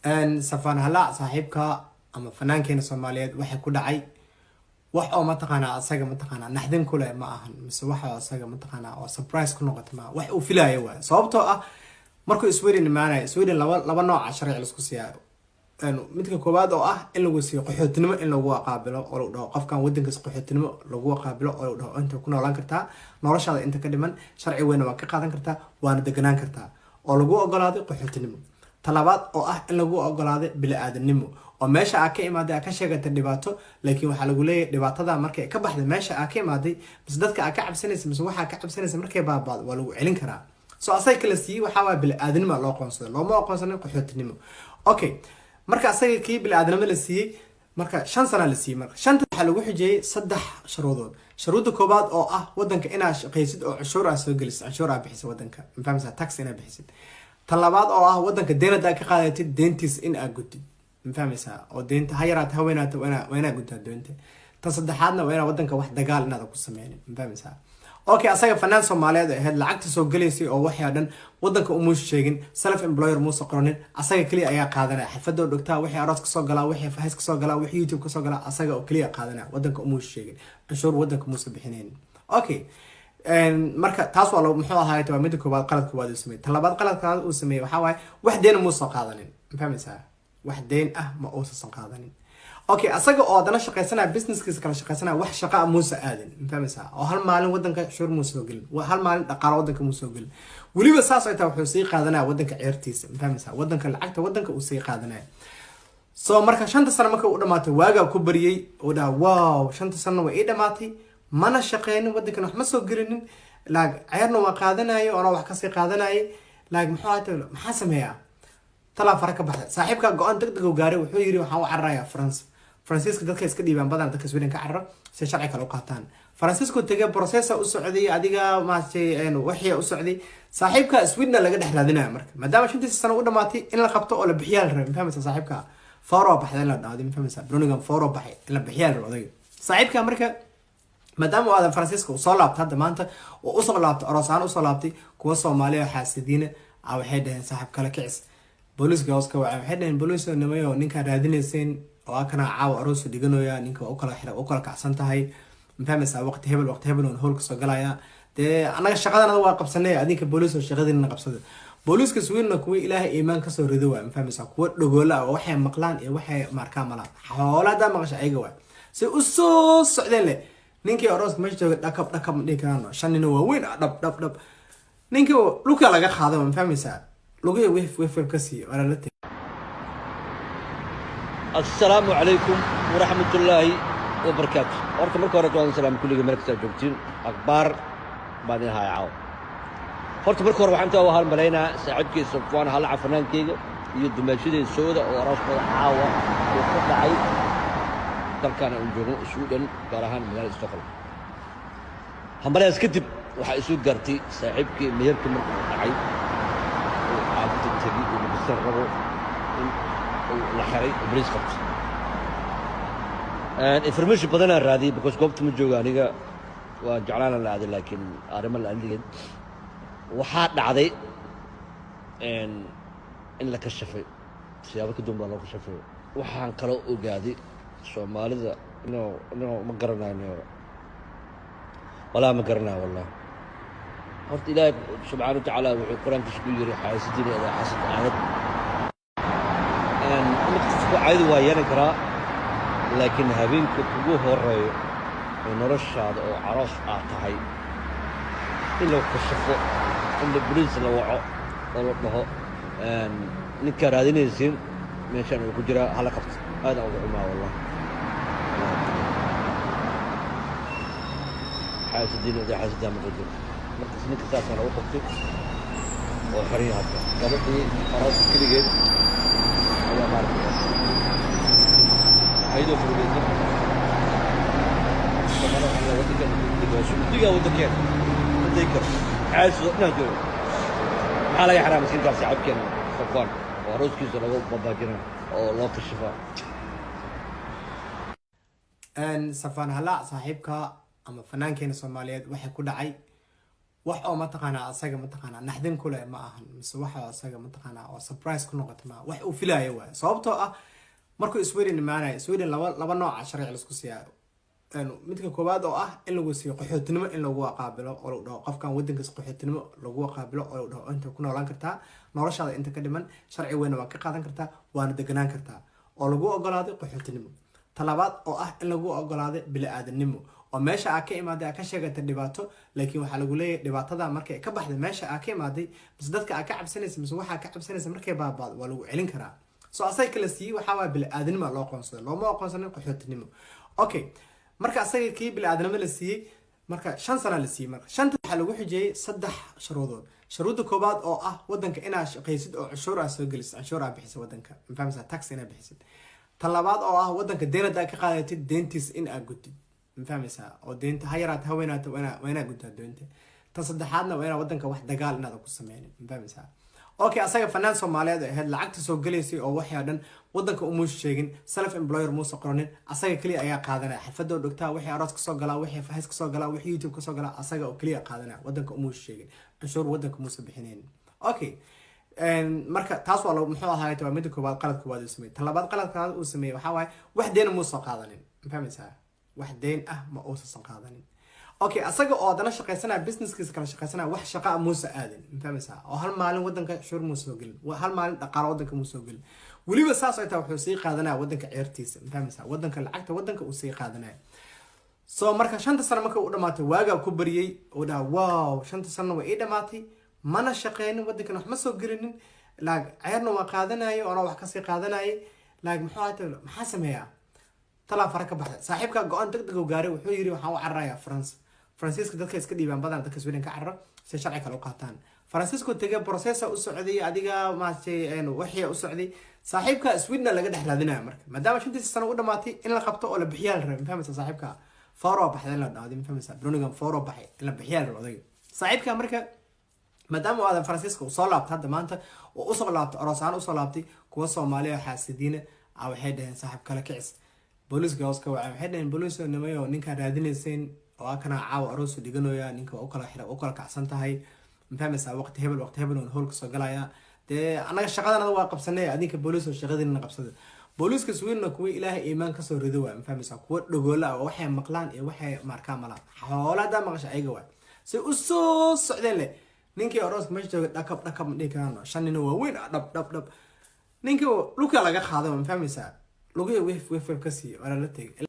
Safaan Halaac, saaxiibka ama fanaankeena Soomaaliyeed, waxay ku dhacay wax oo mataqaanaa asaga mataqaanaa naxdin ku leh ma ahan, mise wax oo asaga mataqaanaa oo surprise ku noqota maaha. Wax uu filayo waay, sababtoo ah markuu Sweden imaanayo, Sweden laba nooca sharci laisku siiyaa. Midka koowaad oo ah in lagu siiyo qaxootinimo, in lagu qaabilo oo lagu dhaho qofkan wadankaas qaxootinimo lagu qaabilo oo lagu dhaho inta ku noolaan kartaa noloshaada inta ka dhiman, sharci weyna waa ka qaadan kartaa, waana deganaan kartaa, oo lagu ogolaaday qaxootinimo. Talabaad oo ah in lagu ogolaaday bili-aadanimo, oo meesha aa ka imaaday aa ka sheegatay dhibaato, laakiin waxaa lagu leeyahay dhibaatada markay ka baxday meesha aa ka imaaday, mise dadka aa ka cabsanaysa, mise waxaa ka cabsanaysa markay baabaado, waa lagu celin karaa. So asaga kala siiyey waxaa waaya bili-aadanimo loo aqoonsaday, looma aqoonsanin qaxootinimo. Okay, marka asaga kii bili-aadanimo la siiyey, marka 5 sana la siiyey. Marka shanta waxaa lagu xujeeyey saddex sharuudood. Sharuudda koowaad oo ah wadanka inaad shaqaysid oo canshuur aa soo gelisid, canshuur aa bixisid wadanka, ma fahamsaa, tax inaad bixisid. Tan labaad oo ah wadanka deen haddaa ka qaadatid, deentiis in aad gudid, ma fahmaysaa, oo deenta ha yaraata ha weynaata, waa inaad gudtaa deenta. Tan saddexaadna waa inaa wadanka wax dagaal inaad ku sameynin, ma fahmaysaa? Okay, asaga fanaan Soomaaliyeed ahayd, lacagta soo gelaysay oo waxii oo dhan wadanka umuusa sheegin, self employer muusa qoranin, asaga keliya ayaa qaadanaya. Xirfadoo dhigtaa, wixii aroos kasoo galaa, wixii fahays kasoo galaa, wixii YouTube kasoo galaa, asaga oo keliya qaadanaya. Wadanka umuusa sheegin, canshuur wadanka muusa bixinaynin. Okay, marka taas waa muxuu ahaay, waa midda koowaad, qalad koowaad uu sameeyey. Tan labaad, qaladka uu sameeyey waxaa waaye wax deena muusan qaadanin, ma fahmaysaa? Wax deen ah ma uusan qaadanin. Okay, asaga oo haddana shaqaysanaya, businesskiisa kala shaqaysanaya, wax shaqa ah muusa aadin, ma fahmaysaa? Oo hal maalin wadanka shuur muusa soo gelin, hal maalin dhaqaalo wadanka muusa soo gelin. Weliba saas ay tahay, wuxuu sii qaadanaya wadanka ceertiisa, ma fahmaysaa? Wadanka lacagta wadanka uu sii qaadanaya. So marka 5-ta sano marka u dhamaatay, waagaa ku bariyey oo dhaha, "Wow, 5-ta sano waa ii dhamaatay, mana shaqeynin, wadankan wax ma soo gelinin, laag ceerna waa qaadanayo, oona wax kasii qaadanayay, laag muxuu ahaatay, maxaa sameeyaa?" Talaa fara ka baxday. Saaxiibka go-aan deg deg u gaaray. Wuxuu yiri, "Waxaan u cararayaa France." Faransiiska dadka iska dhiibaan badan, dadka Sweden ka cararo si sharci kale u qaataan. Faransiisku tegay, processa u socday, adiga maaragtay wixii u socday. Saaxiibka Sweden laga dhex raadinaya. Marka maadaama 5-tiisa sano u dhamaatay, in la qabto oo la bixiyaa la rabay, ma fahmaysa? Saaxiibka foro baxday in la dhahdo, ma fahmaysa? Brunigan foro baxay in la bixiyaa la rabay odayga saaxiibka. Marka maadaama uu aadan Faransiiska uu soo laabtay hadda maanta oo usoo laabtay aroos ahaan usoo laabtay, kuwa Soomaaliya oo xaasidiina ah waxay dhaheen, "Saaxiib kale kicis." Booliiska hoos ka wacay, waxay dhaheen, "Booliis nimayo, ninkaan raadinayseen oo akana caawa aroosu dhiganaya, ninka waa ukala xira, u kala kacsan tahay, ma fahmaysaa? Waqti hebel, waqti hebel oon howl kasoo galaya. Dee annaga shaqadan waa qabsanay, adinka booliis oo shaqadiina qabsada." Booliiska Sweden kuwa Ilaahay iimaan kasoo rido waay, ma fahmaysaa? Kuwa dhogoola ah oo waxay maqlaan iyo waxay markaan malaan xoola haddaa maqasha ayaga waay. Say usoo socdeen leh, ninkii arooska meesha jooga dhakab dhakab ma dhihi karaan, shan nin oo waaweyn ah, dhab dhab dhab, ninkii dhulka laga qaaday, ma fahmaysaa? Lugihii wif wif wif ka siiyo, waa lala tegay. Assalaamu calaykum waraxmatullaahi wabarakaatu. Horta marka hore waan salaam kulliga meel kastaa joogtiin. Akhbaar baan idin haya caawa. Horta marka hore waxaan intaa u halmalaynaa saaxiibkay Safwaan Halaca, fanaankeyga, iyo dumaashadey Sooda oo arooskooda caawa uu ka dhacay dalkan aan joogno, Sweden, gaar ahaan magaalada Stockholm. Hambalyaas kadib, waxaa isu gaartay saaxiibkii meherkii marka uu dhacay uu xaafadda tegey uu labisan rabo in uu la xiray oo boliis qabtay. Information badanaan raadiyey because goobta ma joogo aniga, waan jeclaan la aaday, laakiin arrimo la aligeed waxaa dhacday in la kashafay, siyaabo ka duwan baa loo kashafay. Waxaan kaloo ogaaday Soomaalida no no ma garanayo, walaa ma garanayo wallah. Horta Ilaahay subxaana wa tacaala wuxuu Qur-aankiisa ku yiri, "Xaasidiina idaa xasad." Aayad mid qofku caayadu waa yeelan karaa, laakiin habeenka kugu horeeyo ee noloshaada oo aroos aad tahay in la kashafo, in la boliis la waco oo la dhaho, "Ninkaa raadinaysiin meeshaan uu ku jiraa, hala qabto." Aad aan uga xumaa wallah. Xaasidiin idaa xaasidaa maqli. Markaas ninka saasaa lagu qabtay oo xiran yahay. Hadda gabadhii arooska keligeed ayaa maaragtay ayadoo murugaysan. Soomaalida waxaa la wadankan waa Suudiga, waddankeena ma day karo, xaasidoo dhan joogo. Maxaa laga xiraa miskiinkaas saaxiibkeena Safwaan oo arooskiisa lagu babaajina oo loo kashifaa? Safaan Halaac, saaxiibka ama fanaankeena Soomaaliyeed, waxay ku dhacay Wax oo mataqaanaa asaga mataqaanaa naxdin ku leh ma ahan, mise wax oo asaga mataqaanaa oo surprise ku noqota ma aha. Wax uu filaayo waay, sababtoo ah markuu Sweden imaanayo, Sweden laba nooca sharci laisku siiyaa. Midka koowaad oo ah in lagu siiyo qaxootinimo, in lagu qaabilo oo lagu dhaho qofkan wadankiis qaxootinimo lagu qaabilo, oo lagu dhaho inta ku noolaan kartaa noloshaada inta ka dhiman, sharci weyna waa ka qaadan kartaa, waana deganaan kartaa, oo lagu ogolaaday qaxootinimo. Talabaad oo ah in lagu ogolaaday bili-aadanimo, oo meesha aa ka imaaday aa ka sheegatay dhibaato, laakiin waxaa lagu leeyahay dhibaatada markay ka baxday meesha aa ka imaaday, mise dadka aa ka cabsanaysa, mise waxaa ka cabsanaysa markay baabaado, waa lagu celin karaa. So asaga kala siiyey waxaa waaya bili-aadanimo loo aqoonsaday, looma aqoonsanin qaxootinimo. Okay, marka asaga kii bili-aadanimo la siiyey, marka 5 sana la siiyey. Marka shanta waxaa lagu xijeeyey saddex shuruudood. Shuruudda koobaad oo ah wadanka inaad shaqaysid oo canshuur aad soo gelisid, canshuur aad bixisid wadanka, ma fahamsaa, tax inaad bixisid. Tan labaad oo ah wadanka deen haddaa ka qaadatid, deentiisa in aad gudid, ma fahmaysaa, oo deenta ha yaraata ha weynaato, waa inaad gudtaa deenta. Tan saddexaadna waa inaad wadanka wax dagaal inaad ku sameynin, ma fahmaysaa? Okay, asaga fanaan Soomaaliyeed ahayd, lacagta soo gelaysay oo waxii oo dhan wadanka umuusa sheegin, self employer muusa qoranin, asaga keliya ayaa qaadanaya. Xalfadoo dhogtaa, wixii aroos kasoo galaa, wixii hees kasoo galaa, wixii YouTube kasoo galaa, asaga oo keliya qaadanaya. Wadanka umuusa sheegin, canshuur wadanka muusa bixinaynin. Okay, marka taas waa muxuu ahaay, waa midda koowaad, qalad koowaad uu sameeyey. Tan labaad, qaladka uu sameeyey waxaa waaye wax deena muusa qaadanin, ma fahmaysaa? Wax deen ah ma uusan qaadanin. Okay, asaga oo haddana shaqaysanaya, businesskiisa kala shaqaysanaya, wax shaqa ah muusa aadin, ma fahmaysaa? Oo hal maalin wadanka shuur muusa soo gelin, hal maalin dhaqaalo wadanka muusa soo gelin. Weliba saas ay tahay wuxuu sii qaadanaya wadanka ceertiisa, ma fahmaysaa? Wadanka lacagta wadanka uu sii qaadanaya. So marka 5-ta sano marka u dhamaatay, waagaa ku bariyey oo dhaha, "Wow, 5-ta sano way ii dhamaatay, mana shaqeynin, wadankan wax ma soo gelinin, laag ceerna waa qaadanayo, oona wax kasii qaadanayay, laag muxuu ahaatay, maxaa sameeyaa?" Talaa fara ka baxday. Saaxiibka go-aan deg deg u gaaray. Wuxuu yiri, "Waxaan u cararayaa France." Faransiiska dadka iska dhiibaan badan, dadka Sweden ka cararo si sharci kale u qaataan. Faransiisku tegay, processa u socday, adiga maaragtay wixii u socday. Saaxiibka Sweden laga dhex raadinaya. Marka maadaama 5-tiisa sano u dhamaatay, in la qabto oo la bixiyaa la rabay, ma fahmaysa? Saaxiibka foro baxday in la dhahdo, ma fahmaysa? Brunigan foro baxay in la bixiyaa la rabay odayga saaxiibka. Marka maadaama uu aadan Faransiiska uu soo laabtay hadda maanta oo usoo laabtay aroos ahaan usoo laabtay, kuwa Soomaaliya xaasidiina ah waxay dhaheen, "Saaxiib kale kicis." Booliiska hoos ka wacay, waxay dhaheen, "Booliis nimayo, ninkaan raadinaysayn oo akana caawa aroosu dhiganaya, ninka waa ukala xira, u kala kacsan tahay, ma fahmaysaa? Waqti hebel, waqti hebel oon howl kasoo galaya. Dee annaga shaqadanada waa qabsanay, adinka booliis oo shaqadiina qabsada." Booliiska Sweden kuwa Ilaahay iimaan kasoo rido waay, ma fahmaysaa? Kuwa dhogoola ah oo waxay maqlaan iyo waxay markaan malaan xoola haddaa maqasha ayaga waay. Say usoo socdeen leh, ninkii arooska meesha jooga dhakab dhakab ma dhihi karaan, shan nin oo waaweyn ah, dhab dhab dhab, ninkii dhulka laga qaaday, ma fahmaysaa? Lugihii wef wef wef ka siiya, waa lala tegay.